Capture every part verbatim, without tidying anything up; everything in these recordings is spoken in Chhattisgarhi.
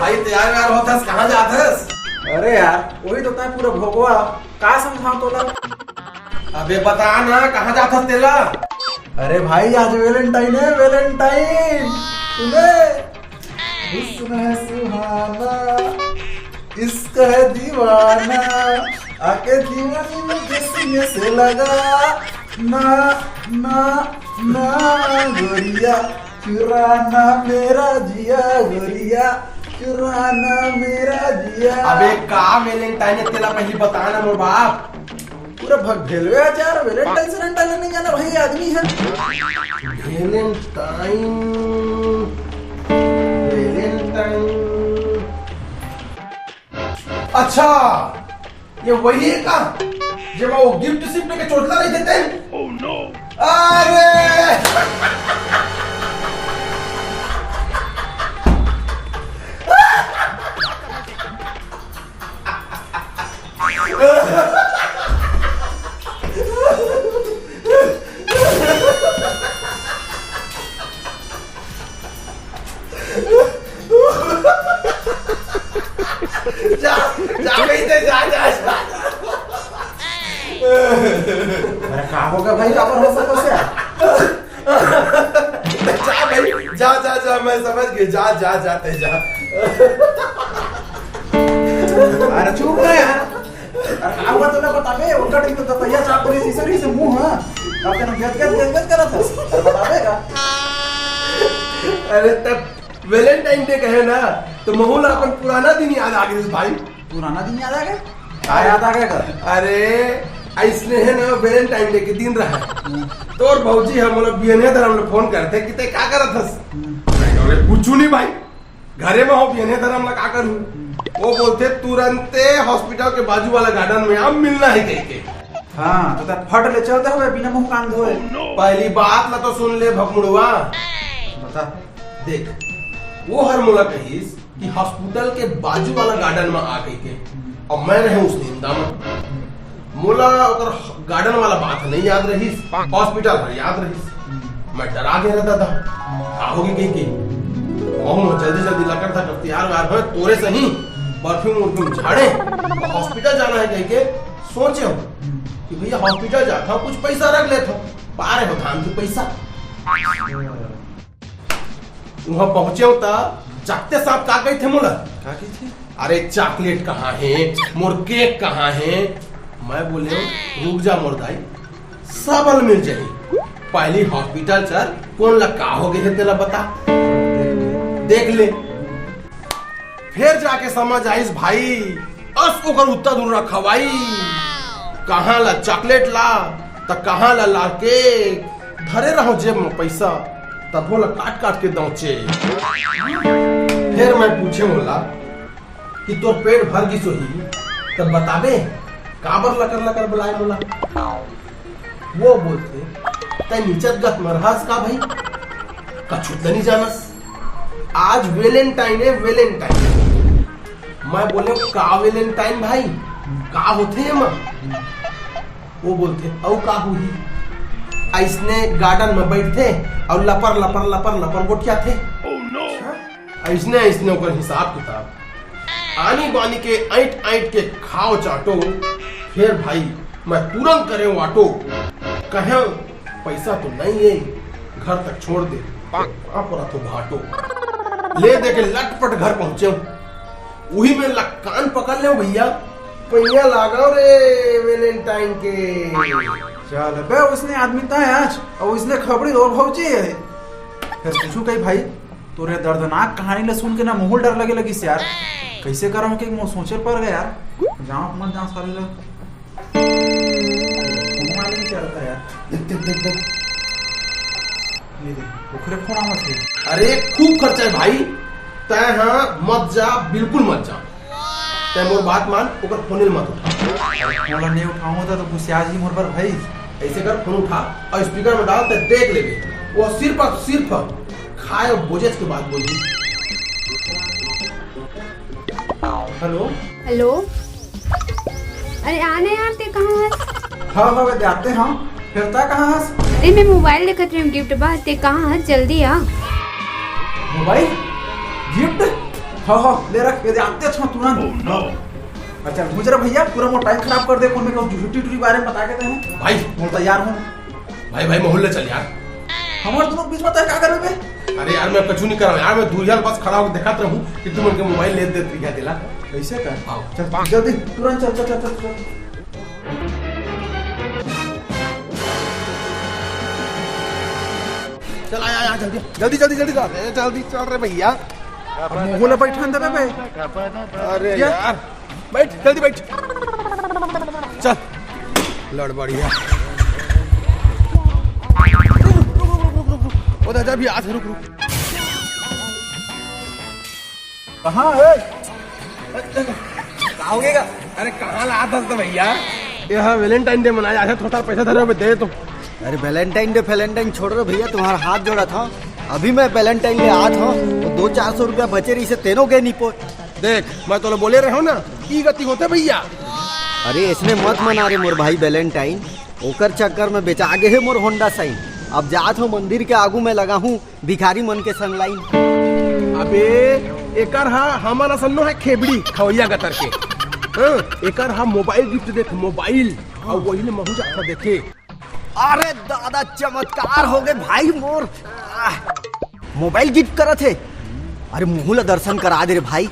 अरे तैयार व्यार होत हस, कहाँ जात हस? अरे यार, वही तो तैं पूरा भोगवा, का समझाऊं तोला? अबे बता ना, कहाँ जात हस तेला? अरे भाई, आज Valentine है, Valentine। तूने हुस्न है सुहाना, इश्क है दीवाना, आके दीवानी मुझे सीने से लगा ना, ना, ना, गोरिया, चुराना मेरा जिया, गोरिया, चुराना मेरा जिया। अबे का Valentine है तेला, पहली बता ना मोर बाप। पूरा भग भेलवे आज यार, Valentine से Valentine नहीं जाना भाई, आदमी है। Valentine, Valentine। अच्छा, ये वही है का, जेमा वो गिफ्ट सिफ्ट के चोटला नहीं देते? अरे जा, जा, कहीं से जा, जा, जा। अरे का हो गया भाई, का पर हो सकता है? जा भाई, जा, जा, जा, मैं समझ गया, जा, जा, जा, तैं जा। अरे चुप रह यार। अरे का हुआ तोला बताबे, उनका टीम तो तैयार चाप रही थी, सर, इसे मुंह, हाँ। अब तेरा गद, गद, गद, गद करा था। अरे बताबे का? अरे तब Valentine Day कहे ना, तो महू ला अपन पुराना दिन याद आ गइस भाई। पुराना दिन याद आ गया? का याद आ गया का? अरे, अइसने हे ना, Valentine Day के दिन रहा। हम्म। तोर भौजी ह मोला बियनिया धरम ले फोन करथे कि तैं का करत हस? हम्म। मैं कहूँ, "कुछु नहीं भाई, घरे में हो, बियनिया धरम ला का करूँ?" हम्म। वो बोलथे, "तुरंते hospital के बाजू वाला garden में आ, मिलना हे," कहिके। हाँ, तो तैं फट ले चल दे होबे बिना मुंह कान धोए। पहली बात ला तो सुन ले भकमुड़वा। बता। देख, वो हर मोला कहिस कि hospital के बाजू वाला garden में आ कहिके। हम्म। अब मैं रहे उस निंदा में। हम्म। मोला ओकर garden वाला बात नहीं याद रहिस, hospital हर याद रहिस। हम्म। मैं डरा गया दादा। हम्म। का होगे कहिके? महू जल्दी जल्दी लकड़ था, तैयार व्यार हो, तोरे सही, हम्म। Perfume उर्फ्यूम झाड़े, hospital जाना हे कहिके सोचे हो हम्म। कि भैया hospital जाता हूँ, कुछ पैसा रख लेता हूँ, पारे हो धान के पैसा। हम्म। उहाँ पहुंचे हो त जाते साथ का कहिथे मोला? का कहिथे? "अरे chocolate कहाँ हे? मोर cake कहाँ हे?" मैं बोले, "रुक जा मोर दाई, सब ल मिल जाही। पहली hospital चल, कोन ला का होगे हे तेला बता। देख ले।" फेर जाके समझ आइस भाई, अस ओकर उत्ता दूर रखवाई। कहाँ ला chocolate ला, त कहाँ ला ला cake। धरे रहो जेब में पैसा, तभो ला काट काट के दौचे। फेर मैं पूछे मोला कि तोर पेट भर गिस होही, त बताबे, काबर लकर लकर बुलाए मोला? वो बोलथे, "तैं नीचत गत मरहस का भाई? कछु त नहीं जानस? आज Valentine हे, Valentine।" मैं बोले, "का Valentine भाई? का होथे एमा?" वो बोलथे, "अउ का होही? अइसने garden में बैठथे अउ लपर, लपर, लपर, लपर गोठियाथे।" अइसने, अइसने ओकर हिसाब किताब। आनी बानी के ऐंठ ऐंठ के खाओ चाटो, फेर भाई मैं तुरंत करे वाटो, कहे पैसा तो नहीं है, घर तक छोड़ दे, आप रथो भाटो। ले दे के लटपट घर पहुंचे, उही में लकान पकड़ ले भैया, पैया लागो रे Valentine के। चल बे, उसने आदमी तो है आज, और उसने खबड़ी और भौजी है। फिर पूछू कही भाई, तोरे दर्दनाक कहानी ला सुन के ना मोहल डर लगे लगिस यार। कैसे करम के मोर सोचे पर गया यार। जाओ मत जाओ साले ला। फोन वाले भी चलता यार। देख, देख, देख, देख। ये देख, ओकरे फोन आवत है। अरे खूब खर्चा है भाई। तै हाँ मत जा, बिल्कुल मत जा। तै मोर बात मान, ओकर फोन ल मत उठा। फोन ला नहीं उठाऊंगा तो गुस्सा जी मोर पर भाई। ऐसे कर, फोन उठा और speaker में डाल, तै देख लेबे। वो सिर्फ और सिर्फ खाए और बोझे के बात बोली। हेलो। हेलो। अरे आने यार, ते कहाँ हस? हाँ, हाँ, मैं जाते हाँ। फिर ता कहाँ हस? अरे मैं मोबाइल देखत रही हूँ, गिफ्ट बा, ते कहाँ हस? जल्दी आ। मोबाइल? गिफ्ट? हाँ, हाँ, ले रख, ये दे, आते छो तुरंत। Oh, no। अच्छा, गुजरा भैया, पूरा मोर टाइम खराब कर दे, कौन में कहूँ झूठी टूठी बारे में बता के तैं। भाई। मैं तैयार हूँ। भाई, भाई, महूँ ल ले चल यार। हमार दोनों बीच में तैं का करबे बे? अरे यार, मैं कुछ नहीं कर रहा हूँ यार, मैं दूरिया बस खड़ा होकर देखत रहूँ कि तुम उनके मोबाइल ले देते क्या दिला। कैसे कर? आओ। चल, जल्दी, तुरंत चल, चल, चल, चल, चल। चल, आ, आ, आ, जल्दी, जल्दी, जल्दी, जल्दी, जल्दी, जल्दी चल रे भैया। अब मुँह न बैठन देबे बे। अरे ये? यार, बैठ, जल्दी बैठ। चल, लड़ बढ़िया। रुक, रुक, रुक, रुक, रुक, रुक। ओ दादा, अभी आ, रुक, रुक। कहाँ है? का हो गया? अरे, कहाँ ला आथस तो भैया? ये हाँ, Valentine Day मनाया है, थोड़ा पैसा धरे हो, दे तो। अरे, Valentine Day, Valentine छोड़ रे भैया, तुम्हारा हाथ जोड़ा था। अभी मैं Valentine ले आत हूँ, वो दो चार सौ रुपया बचे रही से तेनो के नहीं पो। देख, मैं तोला बोले रहे हूँ ना, ई गति होते भैया। अरे, इसने मत मना रे मोर भाई Valentine, ओकर चक्कर में बेचा गे हे मोर Honda Shine। अब जात हूँ मंदिर के आगू में लगा हूँ भिखारी मन के संग लाइन। अबे, एकर हा हमन असन नो है खेबड़ी, खवैया गतर के। हाँ, एकर हा मोबाइल गिफ्ट देख, मोबाइल। और वही ले महू जाकर देखे। अरे दादा, चमत्कार हो गए भाई मोर। आह, मोबाइल गिफ्ट करत हे। अरे, महू ला दर्शन करा दे रे भाई,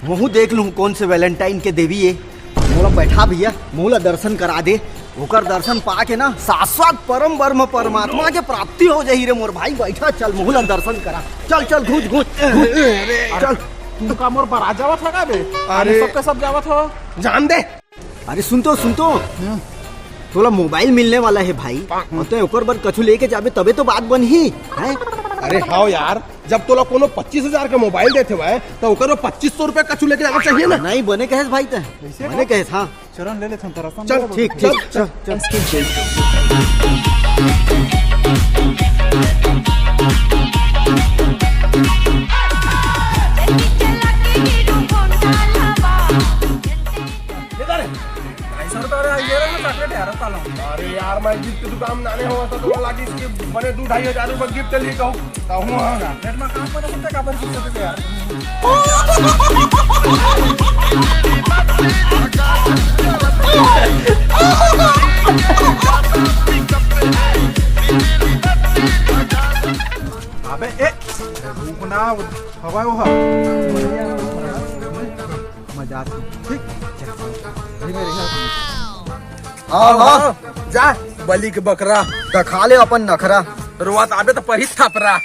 महू देख लूँ कौन से Valentine के देवी ए। मोला बैठा भैया, महू ला दर्शन करा दे। ओकर दर्शन पाके ना, साक्षात परम ब्रह्म परमात्मा के प्राप्ति हो जाही रे मोर भाई। बैठा, चल, महू ला दर्शन करा। चल, चल, घुस, घुस, घुस। अरे, चल। तुम का मोर बरात जावत हो का बे? अरे। सबके सब जावत हो। जान दे। अरे, सुन तो, सुन तो। हाँ। तोला मोबाइल मिलने वाला है भाई, हाँ। और तैं ओकर बर कछु लेके जाबे तबे तो बात बनही, हैं? अरे हाँ यार, जब तोला कोनो पच्चीस हजार के मोबाइल देथे भाई, तो ओकर बर पच्चीस सौ रुपया कछु लेके जाना चाहिए ना। नहीं, बने कहेस भाई तैं। कैसे बने बा? कहेस, हाँ। चरण ले लेथन, तरसन चल, ले ठीक, लेथन। ठीक, चल, चल, चल। ले जा रे। ढाई सौ रुपया वाला ये रहा, चॉकलेट यार, साला। अरे यार, मैं गिफ्ट दुकान में आने हो, तो तोला लागिस कि बने दू ढाई हजार रुपया गिफ्ट लिए कहूँ। कहूँ हाँ। चॉकलेट में काम पर होता, काबर गिफ्ट देते यार? अबे, ए, रुक ना, हवा वो। मजा आती। ठीक? हाँ, हाँ, जा, बलि के बकरा। त खा ले अपन नखरा। रोवत आबे त पहित थपरा।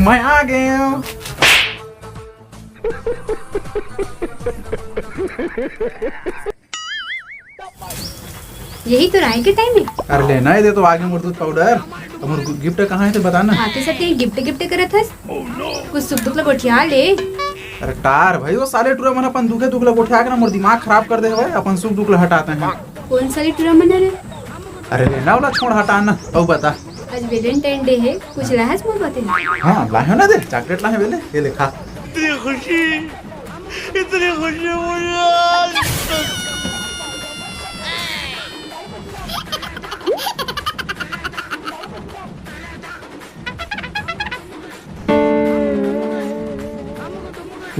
मैं आ गया हूँ। यही तो राय के टाइम है। अरे लेना है, दे तो आगे मोर दूध पाउडर। अब मोर गिफ्ट कहाँ है तो बताना। आते सब कहीं गिफ्ट गिफ्ट करत हस। कुछ सुख दुख ला गोठिया ले। अरे टार भाई, वो साले टूरा मन अपन दुखे दुख ला गोठिया के ना मोर दिमाग खराब कर दे हवे, अपन सुख दुख ला हटाते हैं। कौन साले टूरा मन रे? अरे लेना वाला छोड़, हटाना। अब बता। आज Valentine Day है, कुछ लाहस मोर बाते? हाँ, लाहे ना दे, चॉकलेट लाहे बेले, ये ले खा। इतनी खुशी, इतनी खुशी मुझे आज तक।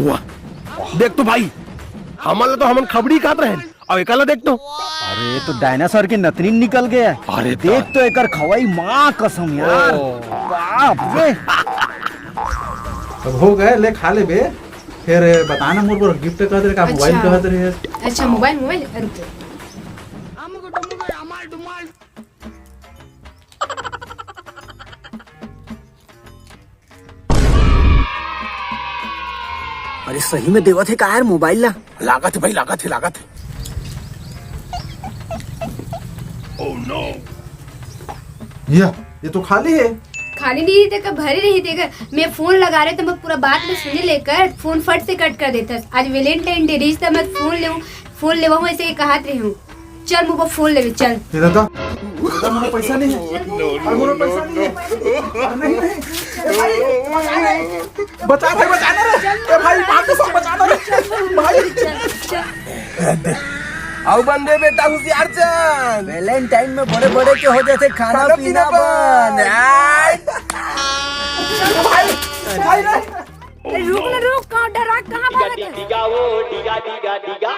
वाह, देख तो भाई, हमन ला तो हमन खबड़ी कहत रहे, अब एकला देख तो। अरे, ये तो डायनासोर के नतनी निकल गया। अरे देख तो एकर खवाई, माँ कसम यार। ओ। बाप रे। अब हो गए, ले खा ले बे। फिर बताना मोर बर गिफ्ट कहत रहे का मोबाइल अच्छा। कहत रहे? अच्छा, मोबाइल, मोबाइल, रुक जा। अरे सही में देवत हे का यार मोबाइल ला? लागत हे भाई, लागत हे, लागत हे। ये, ये तो खाली है। खाली नहीं देकर भरे नहीं देकर। मैं फोन लगा रहे तो मैं पूरा बात में सुने लेकर फोन फट से कट कर देता। आज वैलेंटाइन डे रही तो मैं फोन ले फोन लेवा हूँ ऐसे ही कहत रही हूँ। चल मोबा फोन लेवे चल। ये दादा, दादा, मोर पैसा नहीं है। अरे, मोर पैसा नहीं है। अरे, नहीं, नहीं। ए भाई, बचा रे, बचा ना रे। ए भाई, बात तो सब बचा ना रे। भाई। अउ बंदे बेटा होशियार चल। वैलेंटाइन में बड़े बड़े के हो जाते खाना खाना पीना पीना बंद। आय। भाई, भाई रे। ए, रुक ना रुक, कहाँ डरा कहाँ भागत है? डिगा वो डिगा डिगा डिगा।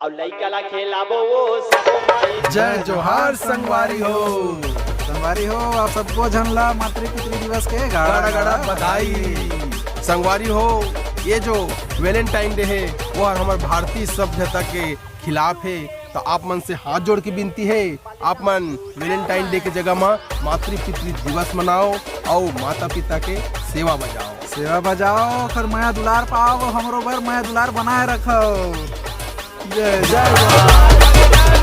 अब लइका ला खेलाबो वो सबो माई। जय जोहार संगवारी हो। संगवारी हो, आप सबको झन ला मातृ पितृ दिवस के गाड़ा गाड़ा बधाई। संगवारी हो, ये जो वैलेंटाइन डे है, वो हर हमार भारतीय सभ्यता के खिलाफ है। तो आप मन से हाथ जोड़ के विनती है, आप मन वैलेंटाइन डे के जगह मा मातृ पितृ दिवस मनाओ और माता पिता के सेवा बजाओ। सेवा बजाओ, ओकर मया दुलार पाओ, हमरो बर मया दुलार बनाए रखो। जय जय जोहार।